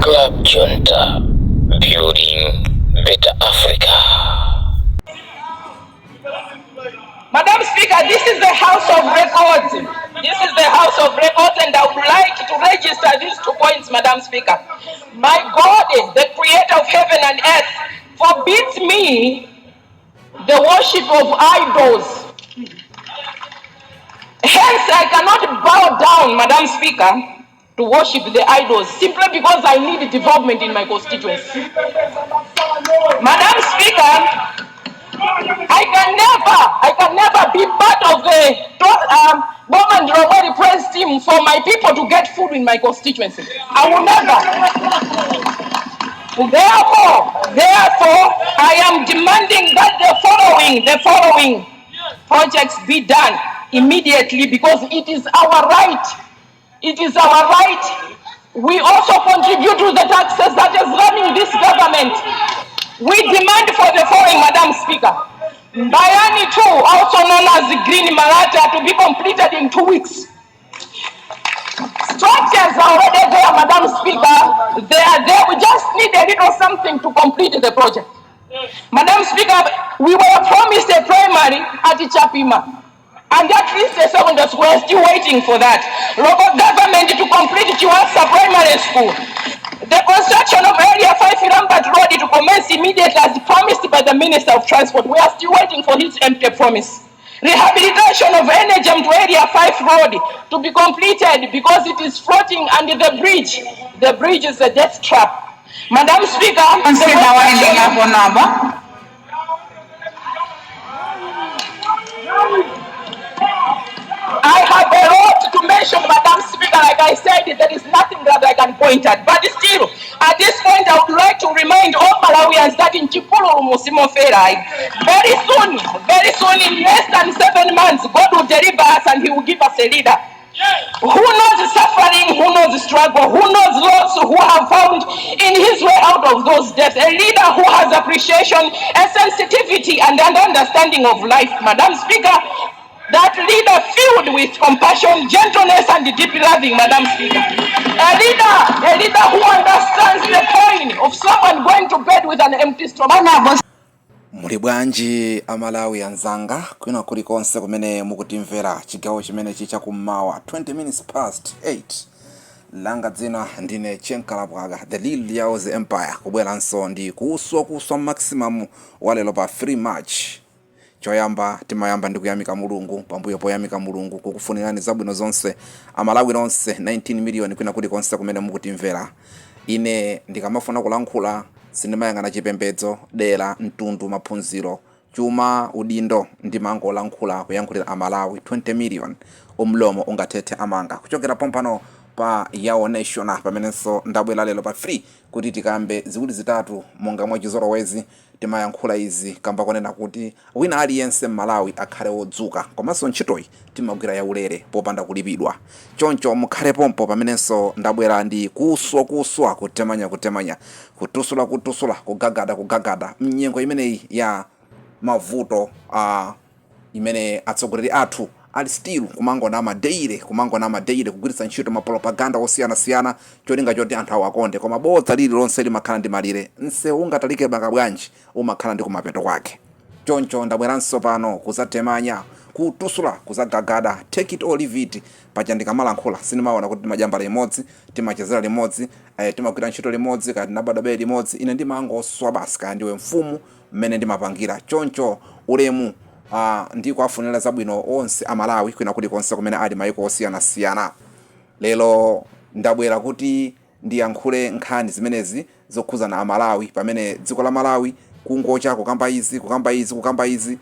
Club Junta, building better Africa. Madam Speaker, this is the House of Records. This is the House of Records, and I would like to register these 2 points, Madam Speaker. My God, the creator of heaven and earth, forbids me the worship of idols. Hence, I cannot bow down, Madam Speaker, to worship the idols simply because I need development in my constituency. Madam Speaker, I can never be part of the Boma Ndilomweli praise team for my people to get food in my constituency. I will never. Therefore, I am demanding that the following projects be done immediately because it is our right. It is our right. We also contribute to the taxes that is running this government. We demand for the following, Madam Speaker. Mbayani 2, also known as Green Malata, to be completed in 2 weeks. Structures are already there, Madam Speaker. They are there. We just need a little something to complete the project. Madam Speaker, we were promised a primary at Chapima. And at least a secondary school. We're still waiting for that. Local government to complete Chiwasa Primary School. The construction of Area 5 Lambert Road to commence immediately as promised by the Minister of Transport. We are still waiting for his empty promise. Rehabilitation of Energem to Area 5 Road to be completed because it is floating under the bridge. The bridge is a death trap. Madam Speaker, the Consider winding construction up, Honorable. I have a lot to mention, Madam Speaker. Like I said, there is nothing that I can point at. But still, at this point, I would like to remind all Malawians that in Chipululu Musimofera, very soon, very soon, in less than 7 months, God will deliver us and He will give us a leader who knows suffering, who knows struggle, who knows those who have found in his way out of those deaths, a leader who has appreciation, a sensitivity, and an understanding of life. Madam Speaker, that leader filled with compassion, gentleness, and deep loving, Madam Speaker. A leader who understands the pain of someone going to bed with an empty stomach. Honorable Muli bwanji Amalawi anzanga kwina kulikonse kumene mukutimvera chigawo chimenechi chakummawa, 20 minutes past 8? Langa dzina ndine Chenkalabwaga, the Lil Yaos Empire, kubweranso ndi kuswa kuswa maximum walero pa 3 March. Choyamba timayamba ndi kuyamika Mulungu. Pambuyo poyamika Mulungu, kukufunirani zabwino zonse Amalawi nonse 19 million kwina kulikonse kumene mukutimvera. Ine ndikamafuna kulankhula sindimayang'ana chipembedzo, dera, mtundu, maphunziro, chuma, udindo. Ndimangolankhula kuyankhulira Amalawi 20 million. Umlomo ungathethe amanga kuchokera pompano pa Yawo National, pamenenso ndabwera lero pa 3 kuti tikambe ziwiri zitatu. Monga mwa chizolowezi timayankhula izi kamba konena kuti wina aliyense mMalawi akhale wodzuka, komanso ntchitoyi timagwira yaulere popanda kulipidwa. Choncho mukhale pompo, pamenenso ndabwera ndi kuswa kuswa, kutemanya kutemanya, kutusula kutusula, kugagada kugagada mnyengo imeneyi ya mavuto imene atsogoleri athu ali still kumangonama daily, kumangonama daily, kugwiritsa ntchito mapropaganda osiyanasiyana cholinga choti anthu awakonde. Koma bodza lililonse limakhala ndi malire. Msewu ungatalike baka bwanji, umakhala ndi kumapeto kwake. Choncho ndabweranso pano kuzatemanya, kutusula, kuzagagada. Take it or leave it. Paja ndikamalankhula sindimaona kuti timajambala limodzi, timachezera limodzi, timagwira ntchito limodzi, kaya tinabadwa bere limodzi. Ine ndimangoswa basi, kaya ndiwe mfumu, mmene ndimapangira. Choncho ulemu ndi kuwafunira zabwino onse Amalawi kwina kulikonse kumene ali mayiko osiyanasiyana. Lero ndabwera kuti ndiyankhule nkhani zimenezi zokhuzana Amalawi, pamene dziko la Malawi kungocha kukamba izi, kukamba izi, kukamba izi.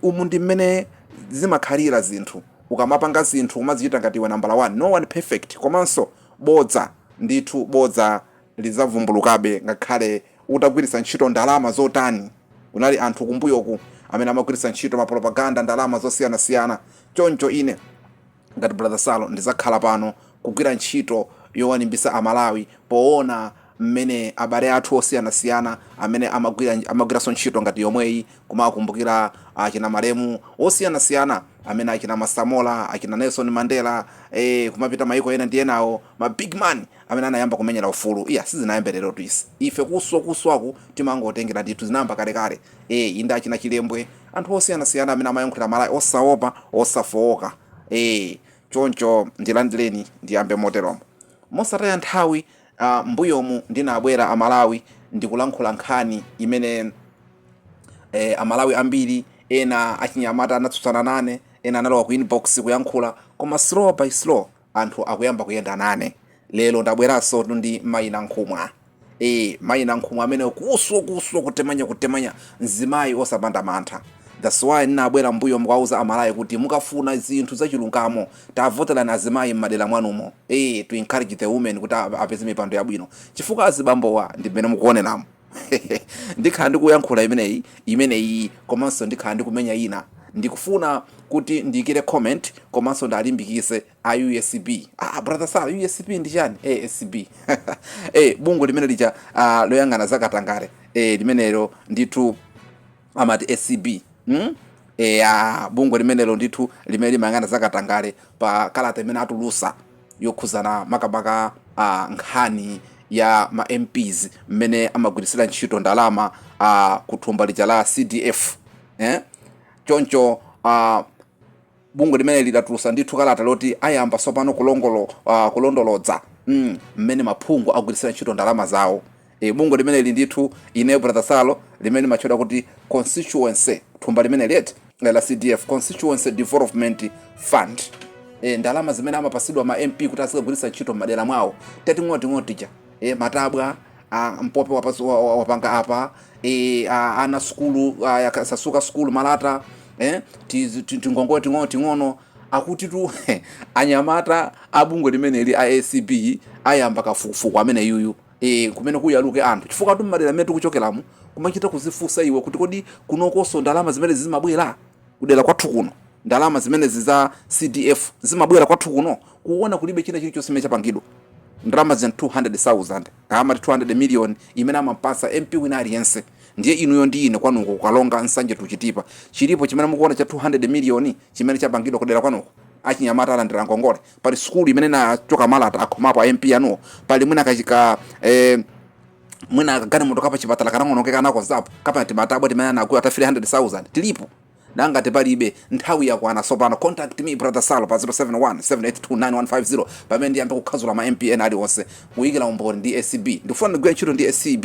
Umu ndi mmene zimakhalira zinthu. Ukamapanga zinthu umazichita ngati iwe nambala 1. No one perfect. Komanso bodza ndithu, bodza lidzavumbulukabe ngakhale utagwiritsa ntchito ndalama zotani. Kunali anthu kumbuyoku amene amagwiritsa ntchito mapropaganda, ndalama zosiyanasiyana. Choncho ine ngati Brother Salo ndizakhala pano kugwira ntchito yowalimbisa Amalawi, poona mmene abale athu osiyanasiyana amene amagwiranso ntchito ngati yomweyi, kumakumbukira achina malemu osiyanasiyana. Amene achina Masamola, achina Nelson Mandela, kumapita maiko ena ndi enawo, ma big man amene anayamba kumenyera ufulu. Iya, sizinayambe lero twisi. Ife kuswa kuswaku timangotengera ndithu, zinayamba kalekale. Inde, achina Chilembwe, anthu osiyanasiyana amene amayankhulira Malawi osaopa, osafowoka. Choncho ndilandireni, ndiyambe moteromo mosataya nthawi. Mbuyomu ndinabwera, Amalawi, ndikulankhula nkhani imene Amalawi ambiri ena achinyamata anatsutsana nane, ena analowa ku inbox kuyankhula, koma slow by slow anthu akuyamba kuyenda nane. Lero ndabweranso ndi mayi Nankhumwa. Mayi Nankhumwa amene kuswa kuswa, kutemanya kutemanya, mzimayi osapanda mantha. That's why ndinabwera mbuyo mukauza Amalawi kuti mukafuna zinthu zachilungamo, tavoterani azimayi m'madera mwanumo, to encourage the women kuti apeze mipando yabwino, chifukwa azibambowa ndi mmene mukuoneramo. Ndikhala ndikuyankhula imeneyi imeneyi, komanso ndikhala ndikumenya ina. Ndikufuna kuti ndiyikire comment, komanso ndalimbikise a ACB. Ah, brother Sala, ACB ndi chani? ACB, bungwe limene lija loyang'ana zakatangale, limenelo ndithu amati ACB, Bungwe limenelo ndithu limene limayang'ana zakatangale, pa kalata imene atulusa yokhuzana makamaka nkhani ya ma MPs mmene amagwirisira ntchito ndalama kuthumba lija la CDF, eh? Choncho bungwe limene lidatulusa ndithu kalata loti ayamba tsopano kulondolodza mmene maphungu agwirisira ntchito ndalama zawo. Bungwe limene ndithu ine brother Salo, limene limatchedwa kuti constituency, thumba limene leti la CDF, Constituency Development Fund, ndalama zimene amapasidwa ma MP kuti azikagwiritsa ntchito m'madera mwawo, tating'oting'o tija, matabwa, mpope wapanga apa, ana sukulu, sasuka sukulu malata, tingongole ting'ono ting'ono. Akuti tu anyamata abungwe limeneli a ACB ayamba kafukufuku amene yuyu, kumene kuyaluke anthu, chifukwa tu m'madera amene tikuchokeramo kumachita kuzifunsa iwe kuti kodi kunokonso ndalama zimene zimabwera kudera kwathu kuno, ndalama zimenezi za CDF zimabwera kwathu kuno, kuona kulibe china chilichonse chimene chapangidwa. Ndalama zina 200,000, kamati 200 million imene amampasa MP wina aliyense. Ndiye inuyo ndi ine, kwanuko kukalonga, Nsanje to Chitipa, chilipo chimene mukuona cha 200 million chimene chapangidwa kudera kwanuko? Achinyamata alandira ngongole? Pali sukulu imene nachoka malata akhomapo a MP anuwo? Pali mwina kachika, mwina kagalimoto kapa chipatala kanang'onoke kanakozapo, kapena timatabwa timene anagula ta 300,000 tilipo? Nanga tipalibe. Nthawi yakwana sopano. Contact me, brother Salo, pa 071 782 9150, pamene ndiyambe kukhazula ma MP ena aliwonse, kuyikira umboni ndi ACB. Ndikufuna ndigwire ntchito ndi ACB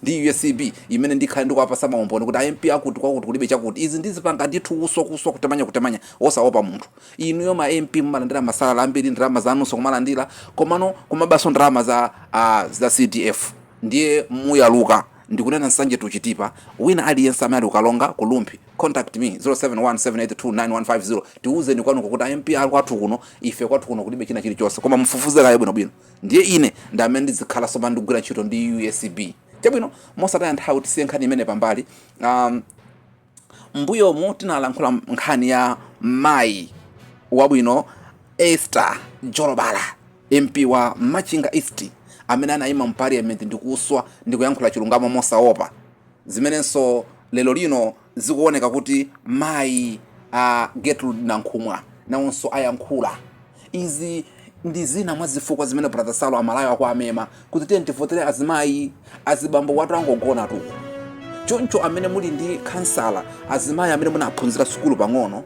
ndi ACB imene ndikhale ndikuwapasa maumboni kuti a MP akuti kwakuti kulibe chakuti. Izi ndizipanga ndithu kuswa kuswa, kutemanya kutemanya, osaopa munthu. Inuyo ma MP mumalandira ma salary ambiri, ndalama zanunso kumalandira, komano kumabaso ndalama za CDF, ndiye muyaluka. Ndikunena Nsanje to Chitipa, wina aliyense amene ali kukalonga, kulumphi, contact me 0717829150. Tiuzeni kwanuko kuti a MP ali kwathu kuno, ife kwathu kuno kulibe china chilichonse, koma mufufuze kaye bwinobwino. Ndiye ine ndi amene ndizikhala sopano ndikugwira ntchito ndi ACB. Chabwino, mosataya nthawi, tisiye nkhani imene pambali. Mbuyomu tinalankhula nkhani ya mayi wabwino Esther Jolobala, MP wa Machinga East, amene anayima mu parliament ndikuswa ndikuyankhula chilungamo mosaopa, zimenenso lero lino zikuoneka kuti mayi a Gertrude Nankhumwa nawonso ayankhula. Izi ndi zina mwa zifukwa zimene brother Salo Amalawi akuamema kuti tiye tivotere azimayi. Azibambo watu angogona tuko. Choncho amene muli ndi khansala, azimayi amene munaphunzira sukulu pang'ono,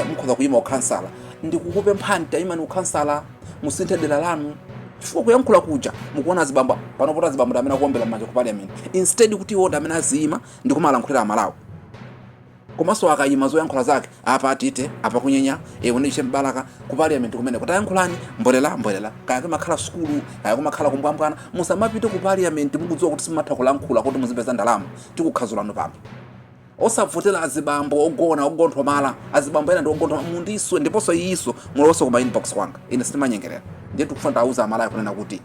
mukhoza kuyima ukhansala, ndikukupemphani, tayimani ukhansala, musinthe dera lanu, chifukwa kuyankhula kuja mukuona azibambo pano, poti azibambo ndi amene akuombera m'manja ku parliament, instead kuti iwo ndi amene aziyima ndikumalankhulira Amalawi. Komanso akayima, zoyankhula zake apa atite apa kunyenya, uniche mbalaka ku parliament kumene kutayankhulani mbwerera mbwerera, kaya kumakhala sukulu, kaya kumakhala kumbwambwana. Musamapite ku parliament mukudziwa kuti simumatha kulankhula kuti muzipeza ndalama. Tikukhazulano pano. Osavotera azibambo ogona, ogonthomala. Azibambo ena ndi ogonthomala, mundiswe. Ndiponso iyiso mulowonso kuma inbox kwanga, ine sindimanyengerera. Ndiye tikufuna tauza Amalawi kunena kuti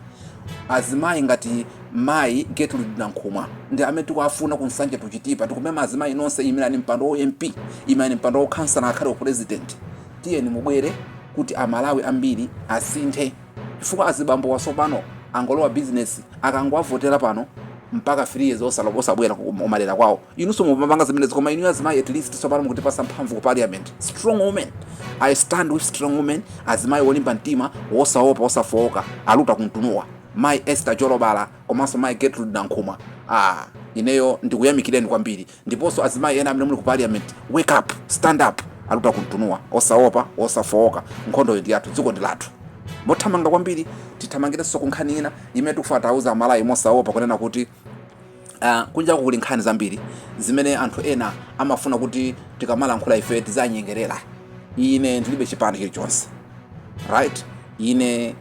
azimayi ngati mayi Gertrude Nankhumwa ndi amene tikuafuna ku Nsanje to Chitipa. Tikumema azimayi nonse, imirani mpando wa MP, imirani mpando wa khansala, akhale wa president. Tiyeni mubwere kuti Amalawi ambiri asinthe, chifukwa azibambo wasopano angolowa business, akangoavotera pano. Mpaka 3 years osabwera kumalera kwawo. Inunso mumapanga zimenezo, koma inu azimayi at least tsopano mukutipasa mphamvu ku parliament. Strong women, I stand with strong women. Azimayi wolimba mtima, wosaopa, wosafowoka, aluta kuntunuwa, Mayi Esther Jolobala komanso Mayi Gertrude Nankhumwa, ah, ineyo ndikuyamikireni kwambiri. Ndiponso azimayi ena amene muli ku parliament, wake up, stand up. Aluta kuntunuwa, osaopa, osafowoka, nkhondoyo ndi yathu, dziko ndi lathu. Mothamanga kwambiri, tithamangirenso ku nkhani ina imene tikufuna tauza Amalawi mosaopa kunena kuti kunjaku kuli nkhani zambiri zimene anthu ena amafuna kuti tikamalankhula ife tizanyengerera. Ine ndilibe chipani chilichonse, right? Ine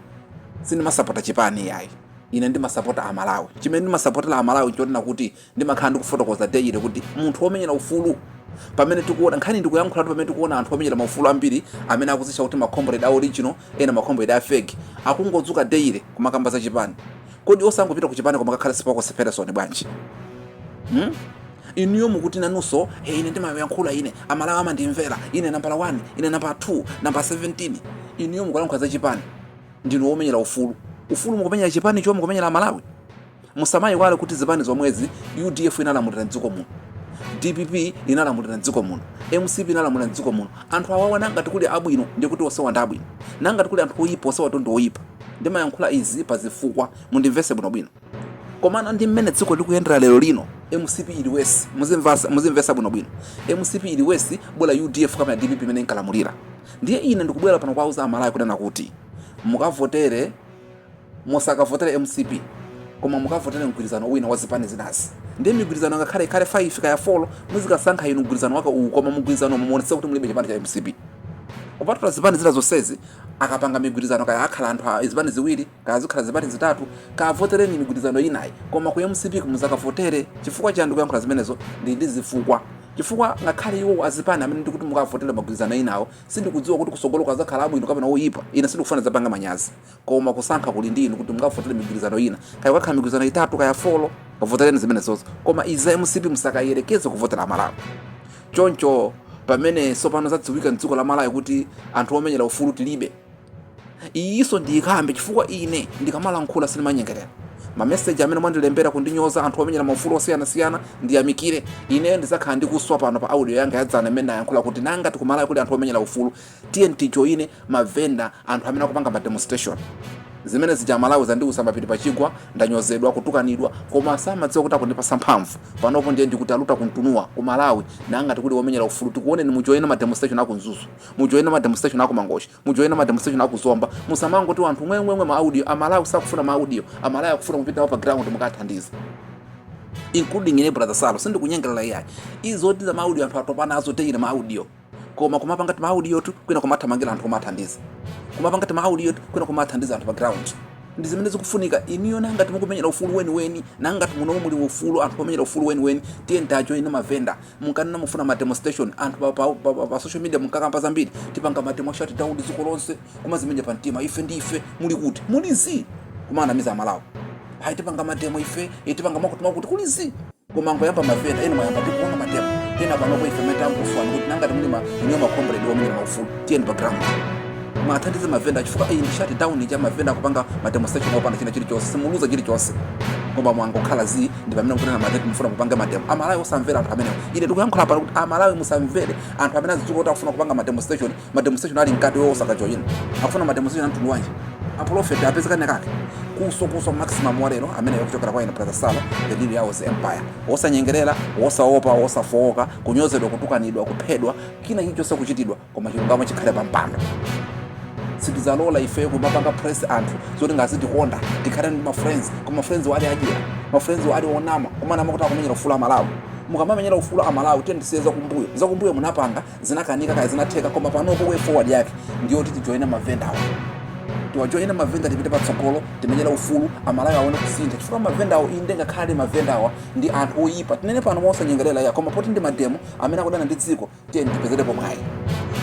sindimasapota chipani yayi, ine ndimasapota Amalawi. Chimene ndimasapotera Amalawi nchonena kuti ndimakhala ndikufotokoza daily kuti munthu womenyera ufulu, pamene tikuona nkhani ndikuyankhulatu, pamene tikuona anthu omenyera maufulu ambiri amene akuzitcha kuti macomrade a original, ena macomrade a fake, akungodzuka daily kumakamba za chipani. Kodi osangopita ku chipani koma kakhala spokesperson bwanji, Inuyo mukuti nanunso, "Hey, ine ndimayankhula, ine Amalawi amandimvera, ine nambala 1, ine nambala 2, nambala 17." Inuyo mukulankhula za chipani, ndinu womenyera ufulu. Ufulu mukumenyera chipani cho, mukumenyera Amalawi? Musamayiwale kuti zipani zomwezi, UDF inalamulira mdziko muno, DPP inalamulira mdziko muno, MCP inalamulira mdziko muno. Anthu awawa nangati kuli abwino, ndikuti onsewa ndi abwino. Nangati kuli anthu oyipa, onsewa ndi oyipa. Ndimayankhula izi pa zifukwa, mundimvese bwinobwino. Komano ndi mmene dziko likuyendera lero lino, MCP ili worse. Muzimvesa bwinobwino, MCP ili worse, bola UDF kapena DPP imene inkalamulira. Ndiye ine ndikubwera pano kuwauza Amalawi kunena kuti mukavotere, musakavotere MCP, koma mukavotere mgwirizano wina wa zipani zinazi. Ndiye migwirizano ngakhale ikhale 5 kaya 4, muzikasankha inu mgwirizano wake uwu, koma mgwirizano muonetse kuti mulibe chipani cha MCP. Kupatula zipani zina zonsezi, akapanga migwirizano, kaya akhala anthu a zipani ziwiri, kaya zikhala zipani zitatu, kavotereni migwirizano inayi, koma ku MCP muzakavotere. Chifukwa chani ndikuyankhula zimenezo? Ndi ndi zifukwa, chifukwa ngakhale iwo azipani amene ndikuti mukavotere magwirizano inawo, sindikudziwa kuti kusogolo kazakhala abwino kapena oyipa. Ine sindikufuna zapanga manyazi, koma kusankha kuli ndi inu kuti mukavotere migwirizano ina, kaya kukakhala migwirizano itatu kaya 4, kavotereni zimenezozo, koma izi za MCP musakayerekeze kuvotera Amalawi. Choncho pamene tsopano zadziwika mdziko la Malawi kuti anthu omenyera ufulu tilibe, iyinso ndiyikambe, chifukwa ine ndikamalankhula sindimanyengerera. Mameseji amene mwandilembera kundinyoza, anthu omenyera maufulu osiyanasiyana, ndiyamikire. Ineyo ndizakhala ndikuswa pano pa audio yanga yadzana imene nayankhula kuti nanga tikumalawi kuli anthu omenyera ufulu, tiye tijoine mavenda, anthu amene akupanga ma demonstration. Zimene zija Malawi zandiusa mapiri pachigwa, ndanyozedwa, kutukanidwa, koma samadziwa kuti akundipasa mphamvu panopo. Ndiye ndikuti aluta kuntunuwa ku Malawi, nanga tikuli omenyera ufulu, tikuoneni, mujoine ma demonstration aku Mzuzu, mujoine ma demonstration aku Mangochi, mujoine ma demonstration aku Zomba. Musamangoti anthu mwemwemwe ma audio. Amalawi sakufuna ma audio, Amalawi akufuna mupite nawo pa ground mukathandize, including ine Brother Salo. Sindikunyengerera iyayi. Izoti za ma audio anthu atopa nazo, teyine ma audio, koma kumapanga ti ma audio tu, kwina kumathamangira anthu kumathandiza, kumapanga ti ma audio tu, kwina kumathandiza anthu pa ground, ndi zimene zikufunika. Inuyo nangati mukumenyera ufulu weniweni, nangati munomo muli ufulu, anthu omenyera ufulu weniweni, tiye ntajoine mavenda. Munkanena mufuna ma demonstration, anthu pa social media munkakamba zambiri, tipanga ma demo, shut down dziko lonse, kumazimenya pa mtima, ife ndife. Muli kuti? Muli zi kumanamiza Amalawi. Hayi, tipanga ma demo ife, tipanga makuti makuti, kuli zi. Koma ngoyamba mavenda ena mwayamba tikuona ma demo ena panopo. Ife metangofuani kuti nangati muli ma inuyo macomrade omenyera maufulu, tiyeni pa ground mwathandize mavenda, chifukwa iyi ndi shut down cha mavenda akupanga ma demonstration opanda china chilichonse. Simuluza chilichonse, koma mwangokhala zi. Ndi pamene mukunena madeti mufuna kupanga mademo. Amalawi osamvera anthu amenewo. Ine ndikuyankhula pano kuti Amalawi musamvere anthu amene azidzuka kuti akufuna kupanga ma demonstration. Ma demonstration ali mkati, iwo osakajoyina, akufuna ma demonstration amtundu wanji? Aprofeti apezekane kake kuso kuso maximum walero amene kuchokera kwa ine Brother Salo, the Lil House Empire, wosanyengerera, wosaopa, wosafowoka, kunyozedwa, kutukanidwa, kuphedwa, kina chilichonse kuchitidwa, koma chilungamo chikhale pa mpando. Sitidzalola ife kumapanga press anthu zoti ngazitikonda, tikhale ndi ma friends, koma friends wali adyera, ma friends wali onama, kumanama kuti akumenyera ufulu Amalawi. Mukamamenyera ufulu Amalawi, tiye ndisiye zakumbuyo. Zakumbuyo munapanga zinakanika, kaya zinatheka, koma panopo way forward yake ndiyoti tijoine mavendawa, tiwajoine mavenda, tipite patsogolo, timenyera ufulu, Amalawi aone kusintha, chifukwa mavendawo, inde ngakhale mavendawa ndi anthu oyipa, tinene pano mosanyengerera ya, koma poti ndi mademo amene akudana ndi dziko, tiye tipezerepo mwayi.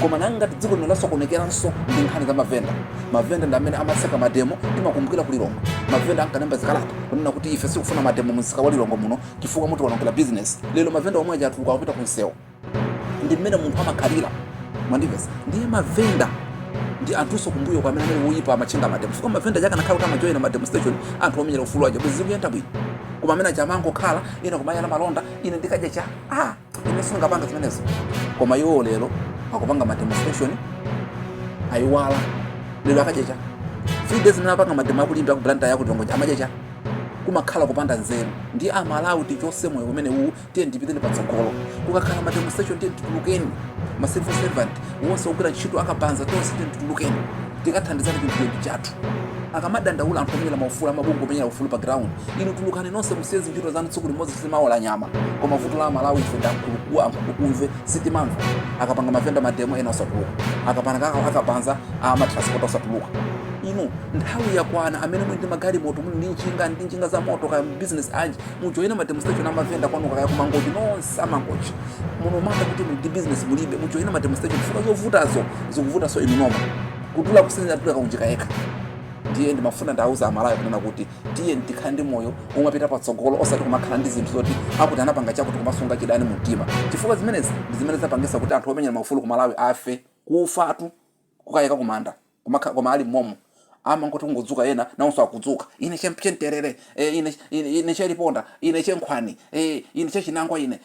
Koma nangati dziko lino lasokonekeranso ndi nkhani za mavenda. Mavenda ndi amene amatseka mademo. Timakumbukira ku Lilongwe mavenda ankalemba zikalata kunena kuti ife sikufuna mademo mumsika wa Lilongwe muno chifukwa mutiwonongera business. Lero mavenda omwe aja atuluka, akupita ku msewu. Ndi mmene munthu amakhalira, mwandimvesa? Ndiye mavenda ndi anthunso kumbuyo kwa amene amene woyipa amatchinga mademo, chifukwa mavenda aja akanakhala kuti amajoyina ma demonstration, anthu omenyera ufulu aja, bwezi zikuyenda bwino. Koma Koma amene aja amangokhala ine kumayala malonda, ine ndikadya cha, ah, ine sindingapanga zimenezo. Koma iwo lero akupanga ma demonstration, ayiwala lero akadya cha. 3 days imene apanga mademo aku Limbe, aku Blantyre, aku Lilongwe, amadya cha. Kumakhala kupanda nzeru. Ndi Amalawi tichose moyo umene uwu. Tiye ndipiteni patsogolo. Kukakhala ma demonstration, tiye titulukeni. Ma civil servant wonse ogwira ntchito, akabanza, tonse tiye titulukeni, tikathandizane. Chinthu ndi chathu. Akamadandaula anthu omenyera maufulu, amabungwe omenyera ufulu pa ground, inu tulukani nonse, musiye zintchito zanu tsiku limodzi, simaola nyama. Koma vuto la Amalawi, ife ndankulukuwa ankulukumve, sitimamva. Akapanga mavenda mademo, ena osatuluka. Akapanga akabanza, amatransport osatuluka. Inu, nthawi yakwana. Amene muli ndi magalimoto, muli ndi njinga za moto, kaya business anji, mujoyina ma demonstration amavenda kwanuka, kaya kumangochi. Nonse amangochi munomata kuti muli ndi business, mulibe, mujoyina ma demonstration. Chifukwa zovutazo zikuvuta, so inu nomwe kutula kusenza tula kaunjika yekha. Ndiye ndimafuna ndauza Amalawi kunena kuti tiye tikhale ndi moyo umapita patsogolo, osati kumakhala ndi zinthu zoti akuti anapanga chakuti, kumasunga chidani mu mtima, chifukwa zimenezi ndi zimene zapangisa kuti anthu omenyera maufulu ku Malawi afe, kufatu, kukayika kumanda. Koma ali mmomo amangoti kungodzuka, ena nawonso akudzuka, ine chenterere, ine cheliponda, ine chenkhwani, ine chechinangwa, ine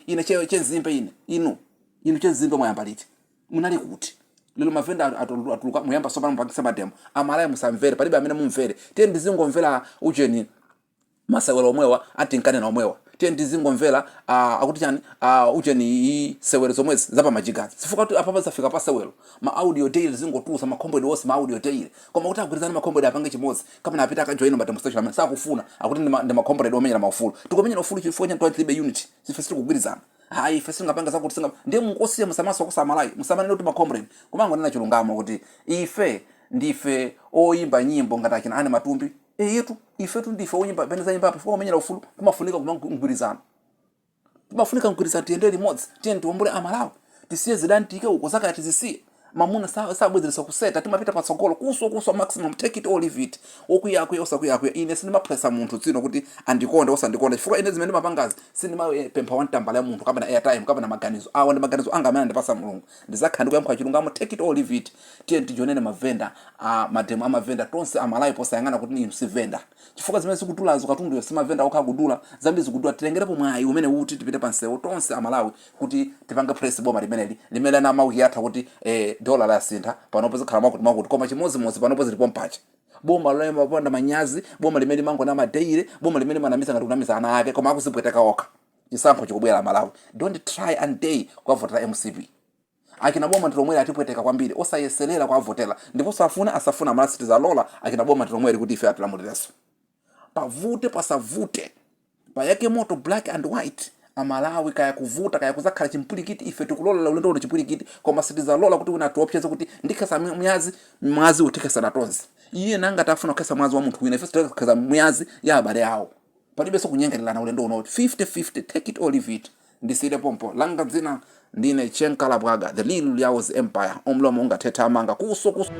ine chenzimbe, ine. Inu chenzimbe mwayamba liti? Munali kuti? Lero mavenda atuluka, muyamba sopano mupangisa mademo. Amalawi, musamvere, palibe amene mumvere. Tiye ndizingomvera ujeni, masewero omwewa atinkanena omwewa. Tiye ndizingomvera akuti chani, ujeni, iyi sewero zomwezi zapamajigazi, chifukwa kuti apapa zafika pa sewero. Ma audio daily zingotulusa makombweni wonse, ma audio daily. Koma kuti agwirizane makombweni apange chimodzi, kapena apite akajoyina ma demonstration amene sakufuna, akuti ndi makombweni omenyera maufulu. Tikumenyera ufulu chifukwa chani? Tilibe unity, ife sitikugwirizana. Hayi, ife singapanga zakuti singa. Ndiye mukosiya, musamaso kusamalayi, musamanene kuti makombweni, kumangonena chilungamo kuti ife ndife oyimba nyimbo ngati achina ane matumbi eyetu. Ifetu ndife oyimba pene zayimba apo. Kumenyera ufulu kumafunika kumagwirizana, timafunika mgwirizano, tiyendere limodzi. Tiye tiwombole Amalawi, tisiye zidani, tiyike uko zakaya, tizisiye. Mamuna sabwezeresa kuseta, timapita patsogolo, kuswa kuswa maximum. Take it or leave it. Wokwiya akwiya, osakwiya akwiya. Ine sindimapresa munthu dzino kuti andikonde, osandikonda, chifukwa ine zimene ndimapangazi sindimapempha wantambala ya munthu kapena airtime kapena maganizo awa. Ndi maganizo anga amene andipasa Mulungu. Ndizakhala ndikuyankhula chilungamo. Take it or leave it. Tiye tijonene mavenda, a mademo amavenda tonse Amalawi, posayang'ana kuti inu si venda, chifukwa zimene zikudulazo katunduyo simavenda okha kudula, zambiri zikudula. Titengerepo mwayi umene uti tipite pansewu tonse Amalawi kuti tipange press boma limeneli, limene ana amauki atha kuti dola lasintha, panopo zikhala mwakuti mwakuti, koma chimodzimodzi panopo zilipo mpacha. Boma loyamba manyazi, boma limene limangona madeire, boma limene manamiza ngati kunamiza ana ake, koma akuzipweteka okha. Chisankho chikubwera, Malawi, don't try and day kukavotera MCP. Akina boma ndilomweri atipweteka kwambiri, osayeserera kuavotera. Ndiponso afuna asafuna, Amalawi sitizalola akina boma ndilomweri kuti ife atilamulirenso. Pavute pasavute, payake moto, black and white. Amalawi, kaya kuvuta, kaya kuzakhala chimpulikiti, ife tikulolela ulendo uno chipwirikiti, koma sitizalola kuti wina atiopseze kuti ndikhesa mwazi. Mwazi utikhesana tonse. Iye nanga tafuna kukhesa mwazi wa munthu wina, ife sitikhesa mwazi ya abale awo. Palibenso kunyengererana ulendo uno, 50-50. Take it or leave it. Ndisire pompo. Langa dzina ndine Chenkalabwaga, the Little Yaos Empire, omlomo ungathetha amanga kuso kuso.